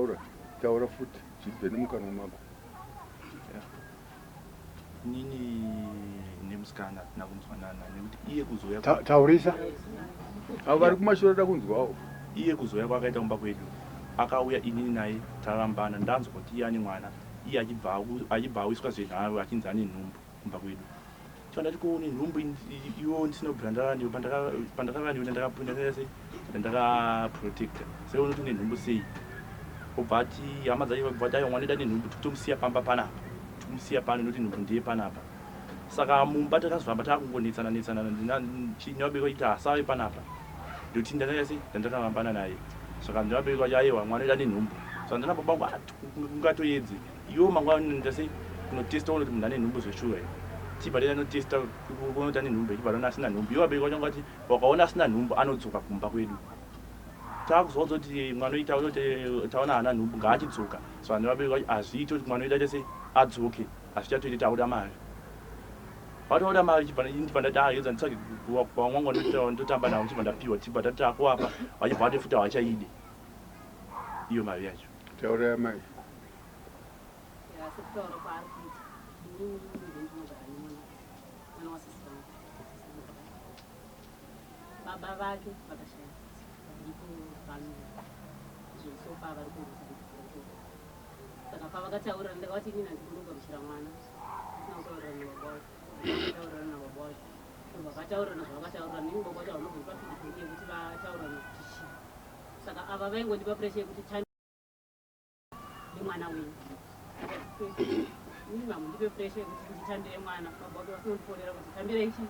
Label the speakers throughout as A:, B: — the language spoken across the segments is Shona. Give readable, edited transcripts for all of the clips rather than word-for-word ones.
A: Taura, taura futi zvibve nemukanwa mako.
B: Inini nemusikana hatina kunzwanana nekuti iye kuzouya
C: taurisa.
A: Avo vari kumashure da kunzwawo.
B: Iye kuzouya kwaakaita kumba kwedu akauya inini naye tarambana ndanzwa kuti iye ane mwana iye achibva awiswa zvenharo achinzi ane nhumbu kumba kwedu. Chibva ndati ko une nhumbu iwo ndisina kubvira ndarara newe pandakarara newe ndandakaprotecta saka unoti une nhumbu sei obva ati hama dzacho vabva vati aiwa mwana wedu ane nhumbu tikutomusiya pamba panapa tikumusiya pano nekuti nhumbu ndiye panapa saka mumba takazoramba takungonetsana netsana nevabereki vachiti asave panapa ndokuti ndakaita sei ndandakarambana naye saka nevabereki vacho aiwa mwana wedu ane nhumbu saka ndana baba vangu ah, ungatoedze Iwe mangwana unoenda sei kunotesta uone kuti munhu ane nhumbu zveshuwa here? Chibva toenda notesta kuona kuti ane nhumbu here chibva toona asina nhumbu. Iwe vabereki vacho vangati wakaona asina nhumbu anodzoka kumba kwedu. Takuzoudza kuti mwana uyu taona kuti taona haana nhumbu ngaachidzoka. So vanhu vabereki vacho hazviiti kuti mwana wedu aite sei adzoke hazvichatoiti takuda mari. Vatoda mari chibva ndibva ndati ah yedza nditsvage kwamwangu ndotamba navo chibva ndapiwa chibva tati takuapa vachibva vati futi havachaide iyo mari yacho.
A: Taura yamai.
D: Sekutaura kwaari kuita inini ndinogara nemwana mwana wasisi vangu baba vake vakashaya varipo pano izvozvo so vari kungoita saka pavakataurira ndakavati inini handikunogamuchira mwana ndisina kutaurirana nababa wacho vakataurirana nababa wacho ndobva vataurirana zvavakataurirana nini baba wacho havana kundipa feedback yekuti vataurirana kuti chii saka ava vaingondipa pressure yekuti nemwana wenyu inini mamundipe pressure yekuti nditambire mwana baba wake vasina kundifonera kuti tambira ichi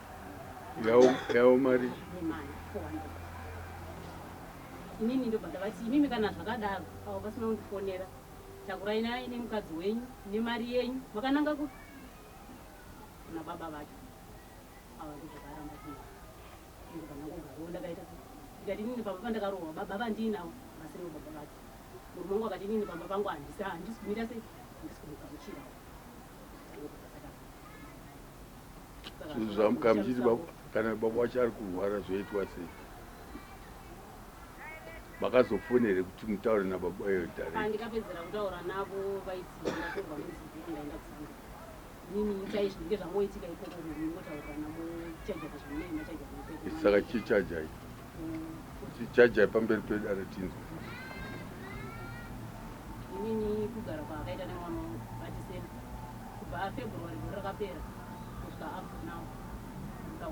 A: yawo mari
D: nemari 400 inini ndobva ndavati imimi kana zvakadaro avo vasina kundifonera takurai naye nemukadzi wenyu nemari yenyu makananga kupi kuna baba vacho ava ndozvakaramba kuita ndobva ndangogarawo ndakaita ndikati inini pamba pandakarohwa baba vandiinavo vasirivo baba vacho Murume wangu akati inini pamba pangu handisi handisi kumira sei handisi kumugamuchira.
A: Zvamuka muchiti kana baba wacho ari kurwara zvoitwa sei? Makazofona here kuti mutaure nababa iyo direct?
D: Pandikapedzera kutaura navo vaiti ndatorwa nemudzimai ndaenda kuSouth. Inini itai zvinenge zvangoitika ikoko munongotaurirana mochajana zvamunenge machajana ikoko.
A: Saka chichajai. Chajai pamberi pedare tinzwe.
D: Inini kugara kwaakaita nemwana wangu vaDecember kubva February gore rakapera kusvika up to now ndikuda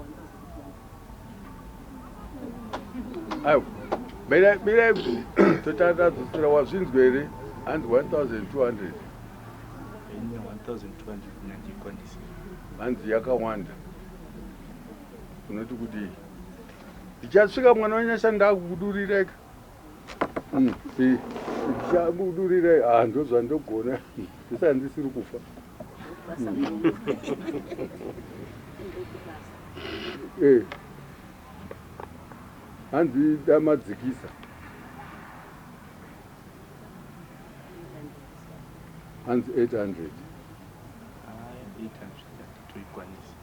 D: 1200.
A: Aiwa, mirai mirai totanga tadzosera wazvinzwa here hanzi 1200
B: Ini 1200 nandikwanisi.
A: hanzi yakawanda unoti kudii ndichasvika mwana wenyasha ndakukudurireka mm, ndichakudurirai ah ndozvandogona ndisati ndisiri kufa mm. eh. hanzi damadzikisa hanzi 800
B: 800 toikwanisa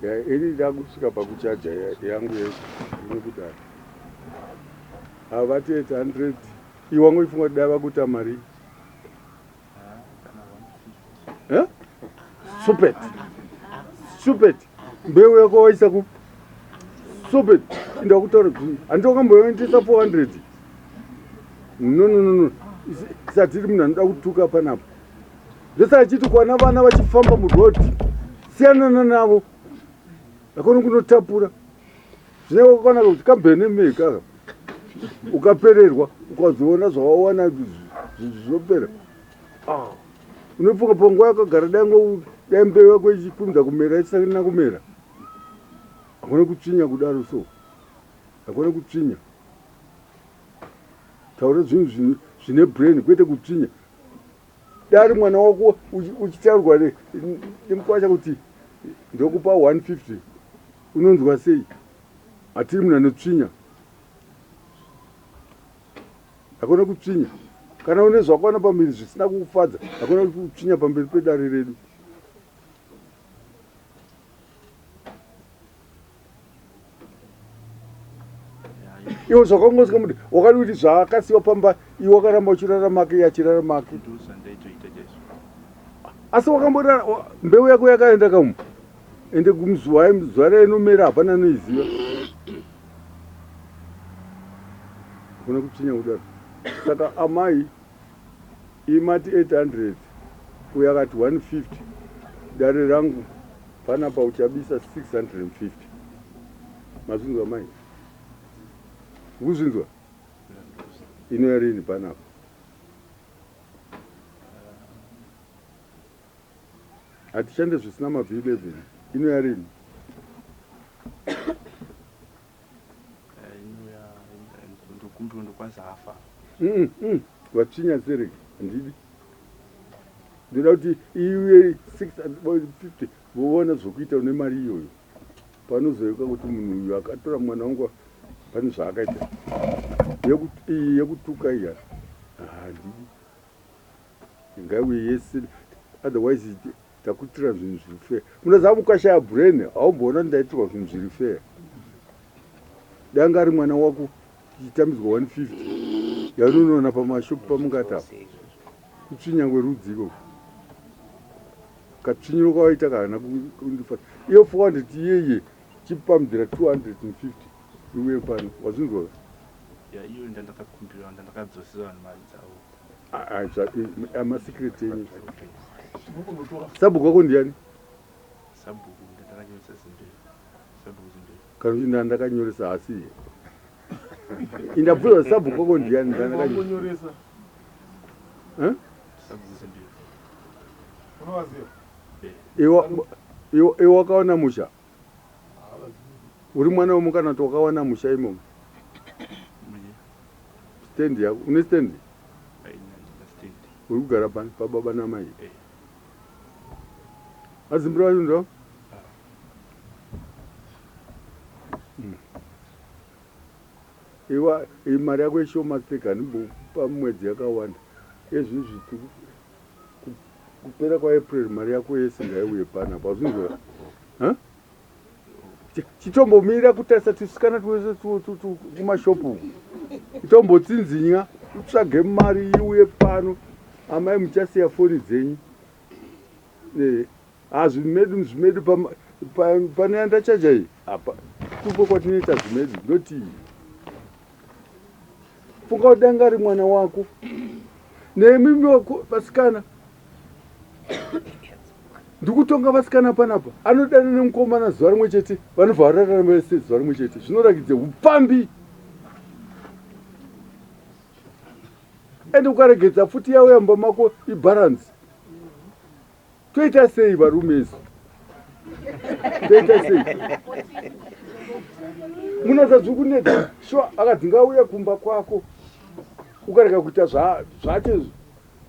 A: Ini ndakusvika pakuchaja yangu yese inokudaro. Havati 800 iwe wangu ifunga kuti dai vakuita mari. Eh? Stupid. Stupid. Mbeu yako waisa ku Stupid. Ndakutaura handiwakamboendesa 400. No no no no. Satiri munhu anoda kutuka panapa. Zvese achiti kwana vana vachifamba muroad siyanana navo. Hakuna kunotapura. Zvine wakanaka kuti kambene meka. Ukapererwa ukazoona zvawawana zvinopera. Ah. Unofunga panguva yakagara dai ngo dai mbeu yako ichikurumidza kumera isina kumera. Hakuna kutsvinya kudaro so. Hakuna kutsvinya. Taura zvinhu zvine brain kwete kutsvinya. Dari mwana wako uchitaurwa nemukwasha kuti ndokupa 150 unonzwa sei? Hatiri munhu anotsvinya. Hakuna kutsvinya. Kana une zvakawana pamiri zvisina kukufadza, hakuna kutsvinya pamberi pedare redu. Iwe zvakangosika muti wakadi kuti zvaakasiwa pamba iwe wakaramba uchirarama ke achirarama ke.
B: Ndozvandaitoita chaizvo.
A: Asi wakamborara mbeu yako yakaenda kamu. Ende kumuzuva zuva rainomera hapana anoiziva. Kuna kutsvinya kudaro. Saka amai imati 800 uyo akati 150 dare rangu panapa uchabisa 650 mazvinzwa mai ukuzvinzwa inoya rini panapa hatishande zvisina mabvi 11 inoya rini
B: Ndokumbira ndokwanisa afa.
A: Vatsvinya sereki handidi. Ndoda kuti iwe 650 voona zvokuita une mari iyoyo. Panozoyeuka kuti munhu uyu akatora mwana wangu pane zvaakaita. Iyi yekutuka iya handidi. Ngaiuye yese otherwise Takuitira zvinhu zviri fair. Munoziva mukashaya brain haumboona kuti ndaitirwa zvinhu zviri fair. Danga ari mwana wako chitambidzwa 150 yaunonoona pamashopu pamungati apo. Kutsvinya kwerudzi ikoko. Katsvinyiro kawaita kahana kundifadza. Iyo 400 iyeye chipamhidzira 250 iuye pano. Wazvinzwa?
B: Ya iyo ndandakakumbira ndandakadzosera vanhu mari dzavo.
A: Amasecret enyu. Sabhuku wako ndiani?
B: Sabhuku ndakanyoresa Zimberi. Sabhuku Zimberi.
A: Kana kuti ndandakanyoresa asi. Indabvunza sabhuku wako ndiani ndandakanyoresa.
B: Eh? Sabhuku Zimberi.
C: Unovaziva?
A: Iwe iwe wakaona musha? Uri mwana wemukana kuti wakawana musha imomo? Stand yako, une stand? Uri kugara pani pababa namai?
B: Eh.
A: Azimbira wacho ndo? Iwa mari yako ishoma steka handimbokupa mwedzi yakawanda. Ezvizvi kupera kwaApril mari yako yese ngaiuye panapa. Wazvinzwa? Huh? Chitombomira kutarisa tusikana twese kumashopu uku. Itombotsinzinya utsvage mari iuye pano. Amai muchasiya foni dzenyu. Eh, hazvimedu zvimedu pane yandachaja iyi apa tupo kwatinoita zvimedu ndotii funga kuti danga ari mwana wako nemi vasikana ndikutonga vasikana panapa anodana nemukomana zuva rimwe chete vanobva vararana vese zuva rimwe chete zvinorakidza upfambi ende ukaregedza futi yauya mumba mako ibharansi Toita sei varume isu? Toita sei? Munoza zviri kunetsa. Sure akadzi ngauye kumba kwako. Ukarega kuita zvacho izvo.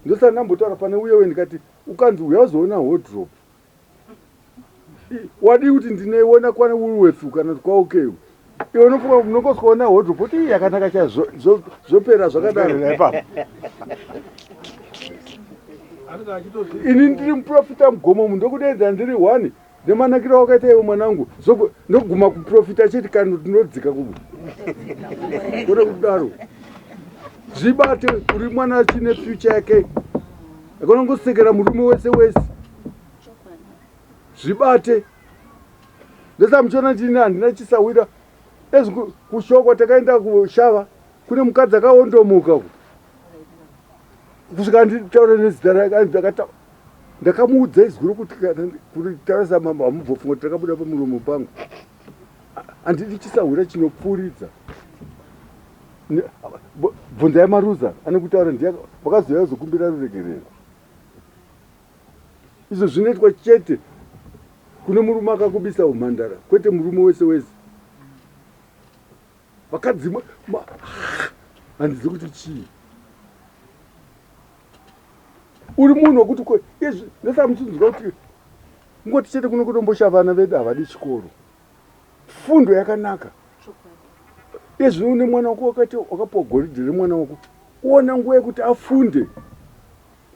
A: Ndosati ndambotaura pane uye uye ndikati ukanzi uya uzoona wardrobe. Wadii kuti ndinoiona kwana Woolworths kana kuti kwaOK. Iwe unofunga unongoswaona wardrobe kuti iyi yakanaka chaizvo zvopera zvakadaro.
C: Ipapo.
A: Ini ndiri muprofita mugomo umu ndokudeedza ndiri one nemanakiro awakaita iwe mwanangu ndoguma kuprofita chete kana ndinodzika kubu kone kudaro zvibate uri mwana achine future yake akona ngosekera murume wese wese zvibate ndosaka muchiona ndini handina chisahwira ezvi kushoko takaenda kushava kune mukadzi akaondomuka uku kusvika nditaura nezita rake anzi ndakata ndakamuudza izwi rokuti kutaura samambo hamubvofunga kuti rakabuda pamuromo pangu handidi chisahwira chinopfuuridza bvunzai maruza anekutaura ndiye vakazouya kuzokumbira ruregerero Izvo zvinoitwa chete kune murume akakubisa umhandara kwete murume wese wese. Vakadzi handizi kuti chii. Uri munhu wekuti izvi ndosaka muchinzwa kuti kungoti chete kuno kutombosha vana vedu havadi chikoro. Fundo yakanaka. Izvi une mwana wako wakati wakapiwa goridhe remwana wako uona nguva yekuti afunde.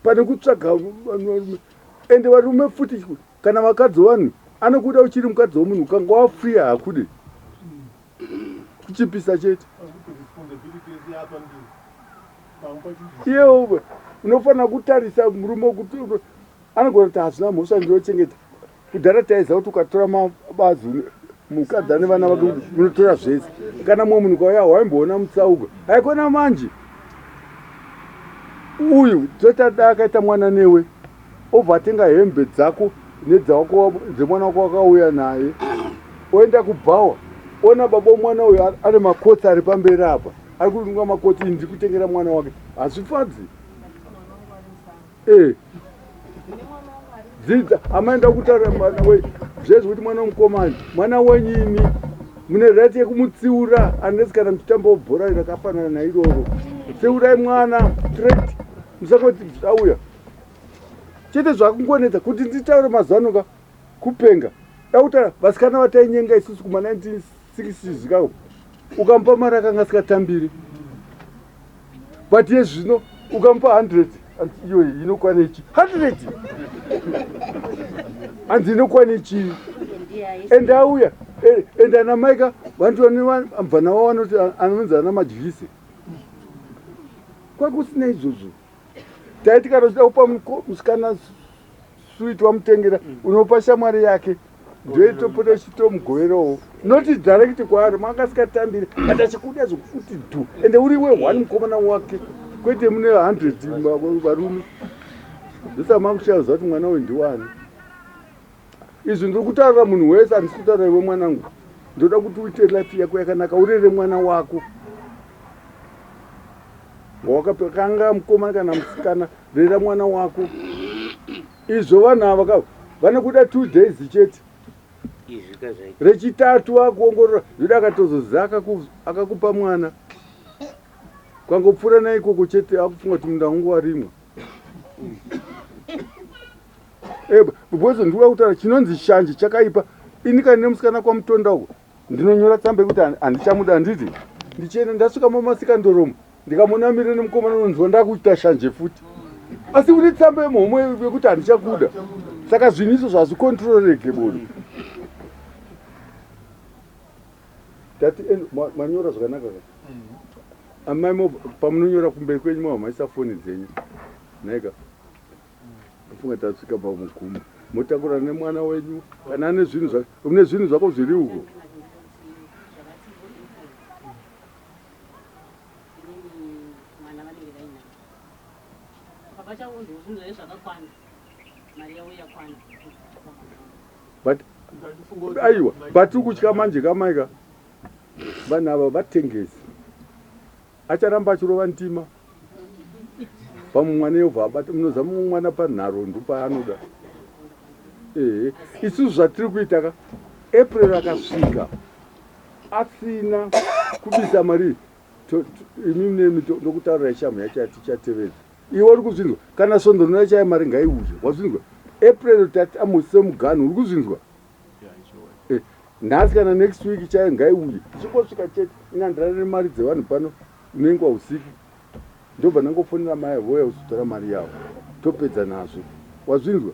A: Pane kutsvaga vanhu ende varume futi kana vakadzi vanhu anokuda uchiri mukadzi wemunhu ukanga wafriya hakude kuchipisa chete. Iye unofanira kutarisa murume kuti anogona kuti hazvina mhosva ndinochengeta. Kudhara taiziva kuti ukatora mabazi mukadzi ane vana vake unotora zvese. Kana mumwe munhu kauya waimboona mutsauko. Haikona manje. Uyu totada akaita mwana newe obva atenga hembe dzako nedzako dzemwana wako wakauya naye oenda kubhawa ona baba womwana uyu ane makotsi ari pamberi apa ari kurunga makotsi ini ndiri kutengera mwana wake hazvifadzi eh. Dzidza amaenda kutaura mwana we zvezvi kuti mwana mukomana mwana wenyu imi mune right yekumutsiura unless kana muchitambawo bhora rakafanana nairoro tsiurai mwana straight musangoti auya chete zvakungonetsa kuti nditaure mazuva ano ka kupenga dakutaura vasikana vatainyenga isusu kuma 1960s kako ukamupa mari akanga asikatambiri but ye zvino ukamupa 100 iyoyi inokwana ichi 100 hanzi inokwana ichii and auya and ana maika vantu vane mvana wavo vanoti anonzi ana madyise kwakusina izvozvo taiti kana uchida kupa musikana sweet wamutengera unopa shamwari yake ndoitopota ichitomugoverawo not direct kwaari mangasikatambiri but achikuda zvokuti dhu ende uri we one mukomana wake kwete mune 100 varume ndosaka makushaziva kuti mwana uyu ndiwani izvi ndiri kutaurira munhu wese handisi kutaurira iwe mwanangu ndoda kuti uite life yako yakanaka urere mwana wako wakanga mukomana kana musikana rera mwana wako izvo vanhu ava ka vanokuda 2 days chete rechitatu akuongorora zvoda akatozoziva akakupa mwana kwangopfuura naikoko chete akufunga kuti munda wangu warimwa because ndikuda kutaura chinonzi shanje chakaipa ini kana nemusikana kwamutonda uko ndinonyora tsamba yekuti handichamuda handiti ndichienda ndasvika mamasikandoromo ndikamuona amire nemukomana unonzwa ndakuita shanje futi asi une tsamba yemuhomwe yekuti handichakuda saka zvinhu izvo zvazvikontroreke bodo tati manyora zvakanaka ka amai pamunonyora kumberi kwenyu mava maisa foni dzenyu naika funga tasvika pamugumo motakura nemwana wenyu kana ane zvinhu une zvinhu zvako zviri uko
D: Mwana vanenge vainayo baba chavo zvinhu zvaive zvakakwana mari yavo yakwana.
A: But aiwa, but kutya manje kamaika vanhu ava vatengesi acharamba achirova ndima pamwe mwana yobva abata munoziva mumwe mwana panharo ndopaanoda ehe isusu zvatiri kuita ka April akasvika asina kubisa mari imi nemi ndokutaurira shamu yacho yatichatevedza iwe uri kuzvinzwa kana svondo rino chaya mari ngaiuye wazvinzwa April tati amuse muganhu uri kuzvinzwa. Nhasi kana next week chaiyo ngaiuye ichingosvika chete inandirare mari dzevanhu pano unengwa usiku ndobva ndangofonera mai voya uzotora mari yavo topedza nazvo wazvinzwa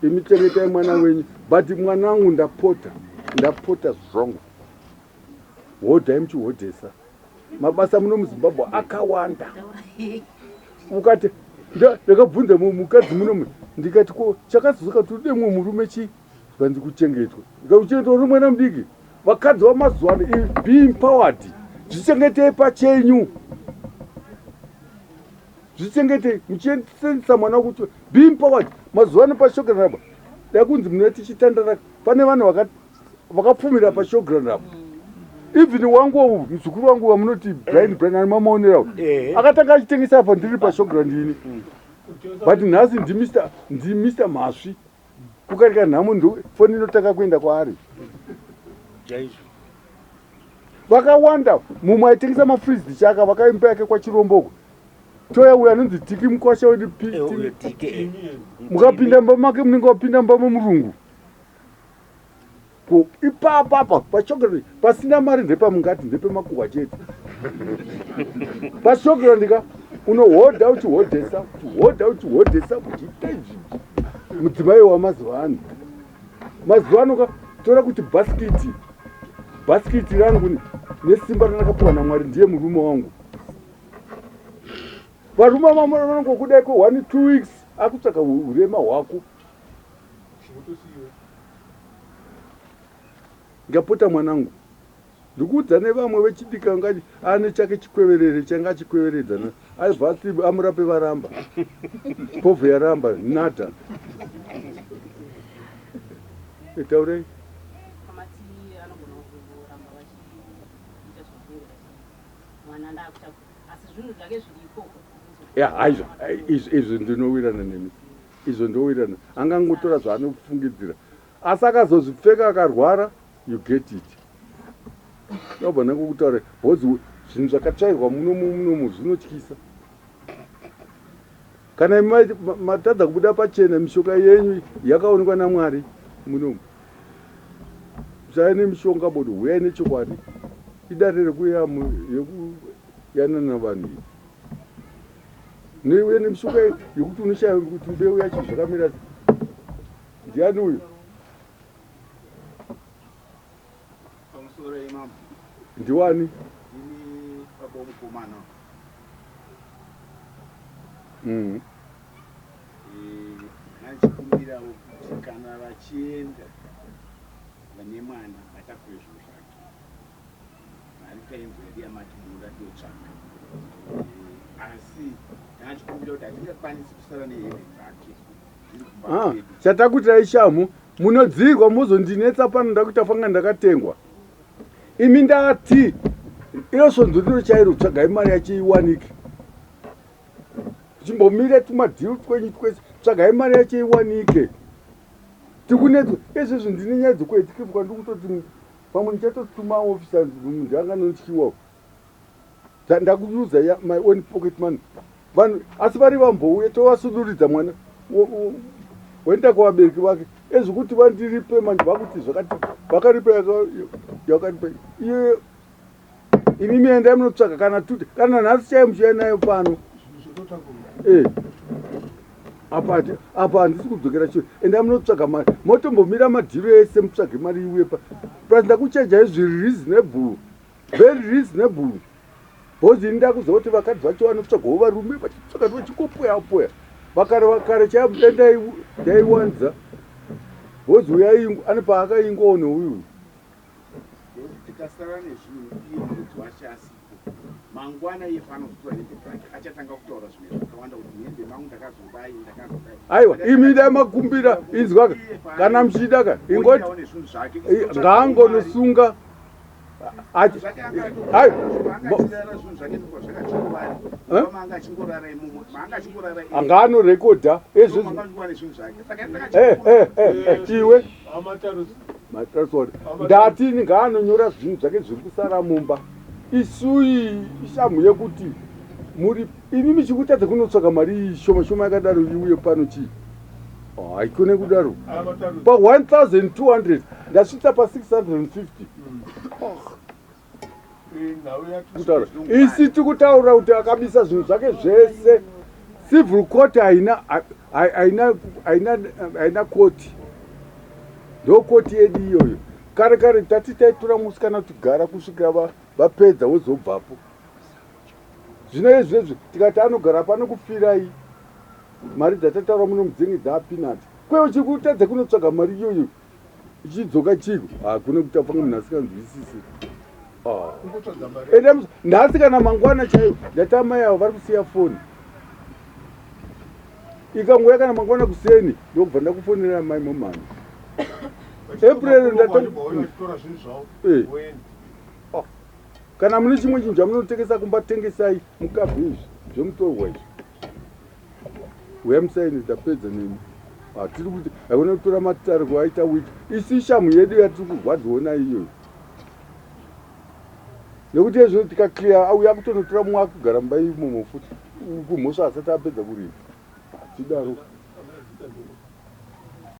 A: imi chengetai mwana wenyu but mwanangu ndapota ndapota zvangu hodhai muchihodhesa mabasa muno muZimbabwe akawanda ukati ndakabvunza mukadzi muno ndikati ko chakazoka tode mumwe murume chii zvanzi kuchengetwa ndikakuchengetwa uri mwana mudiki vakadzi vamazuva ano be empowered zvichengetei pachenyu zvichengetei muchiendesa mwana kuti be empowered mazuva ano pashowground apa dai kunzi muna tichitandara pane vanhu vakapfumira pashowground apa even wangu muzukuru wangu wamunoti Brian Brian ani mamaonerawo akatanga achitengesa apa ndiri pashowground ini but nhasi ndiMr Mhasvi kukarika nhamo foni inotanga kuenda kwaari vakawanda mumwe aitengesa mafrizi chaka vakaimba yake kwachiromboko toya uyo anonzi Tiki mukwasha wedu mukapinda mumba make munenge wapinda mumba memurungu ko ipapapa pashowground pasina mari ndepamungati ndepemakuhwa chete pashowground ka unohodha uchihodhesa uchihodha uchihodhesa uchiita izvi mudzimai wamazuva ano mazuva ano ka tora kuti bhasikiti bhasikiti rangu Nesimba randakapiwa naMwari ndiye murume wangu. Varume vamwe vanongokudai ko 1 2 weeks akutsvaka urema hwako. Ngapota mwanangu. Ndikuudza nevamwe vechidiki angati ane chake chikweverere changa achikweveredza aibva ati amurape varamba. Povho yaramba nada. Taurai. Ya haizvo izvo ndinowirana nemi. Izvo ndowirana. Angangotora zvaanofungidzira. Asi akazozvipfeka akarwara you get it. Ndobva ndangokutaura because zvinhu zvakatsvairwa munomu munomu zvinotyisa. Kana matadza kubuda pachena mishonga yenyu yakaonekwa naMwari munomu. Musave nemishonga bodo, huyai nechokwadi. Idare rekuyanana vanhu iri. Neuya nemishonga yekuti unoshaya kuti mbeu yacho zvakamira ndiani uyu?
E: Pamusoro imambo.
A: Ndiwani?
E: Ini baba womukomana. Nachikumbirawo kuti kana vachienda vane mwana vatakure zvinhu zvake. Mari tainzwa yedu yamati munoda totsvaka. Asi ndachikumbira kuti hatingakwanisi kusara nehembe dzake.
A: Ah, chatakuitirai shamhu munodzirwa mozondinetsa pano ndakuita fanga ndakatengwa. Imi ndati iro svondo rino chairo tsvagai mari yacho iwanike. Chimbomira tumadhiru twenyu twese tsvagai mari yacho iwanike. Tikunetswa izvezvi ndine nyaya dzekuetikifwa ndikutoti pamwe ndichatotuma officer munhu anganotyiwa. Ndakuyuza my own pocket money. Vanhu asi vari vambouya tovasuduridza mwana woenda kuvabereki vake ezvekuti vandiripe manje vakuti zvakati vakaripa yakaripa iye imi miendai munotsvaka kana tuti kana nhasi chaiyo muchiuya nayo pano apa apa handisi kudzokera chiro endai munotsvaga mari motombomira madhiro ese mutsvage mari iuye pa plus ndakuchajai zviri reasonable very reasonable Because ini ndakuziva kuti vakadzi vacho vanotsvagawo varume vachitsvaga vachingopoya poya. Vakare vakare chaivo ndaiwanza. Because uyu aingwa ane paakaingwawo neuyu.
E: Tikasara nezvinhu iye muridzi wacho asipo mangwana iye paanozotora hembe dzake achatanga kutaura zvimwe zvakawanda kuti hembe mangu ndakazodai ndakazodai.
A: Aiwa imi dai makumbira inzwaka kana muchida ka ingoti ngaangonosunga anga anorekodha ezviiwe ndatini ngaanonyora zvinhu zvake zviri kusara mumba isui ishamhu yekuti muri imi michikutadza kunotsvaka mari shoma shoma yakadaro iuye pano chii haikone kudaro pa 1200 ndasvitsa pa 650 kutaura isi tikutaura kuti akabisa zvinhu zvake zvese civil court haina haina haina haina koti ndo koti yedu iyoyo kare kare tati taitora musikana tigara kusvikira vapedza wozobvapo zvino izvezvi tikati anogara pano kufirai mari dzatataura muno mudzinge dzaapinati kweyo chikutadza kunotsvaga mari iyoyo ichidzoka chiko hakuna kuti afanga munhu asikanzwisisi ah. ende nhasi kana mangwana chaiyo ndati amai avo vari kusiya foni ikangouya kana mangwana kuseni ndokubva ndakufonera mai momani april ndato eh. ah. Kana mune chimwe chinhu chamunotengesa kumba tengesai mukabve izvi zvemutorwa izvi. Uya musaini ndapedza nemi. Hatiri kuti haikona kutora matare kuaita wiki. Isu ishamhu yedu yatiri kurwadziwa nayo iyoyo. Nekuti ezvo tikaclear auya kutonotora mumwe akugara mumba imomo futi kumhosva asati apedza kuripa. Hatidaro.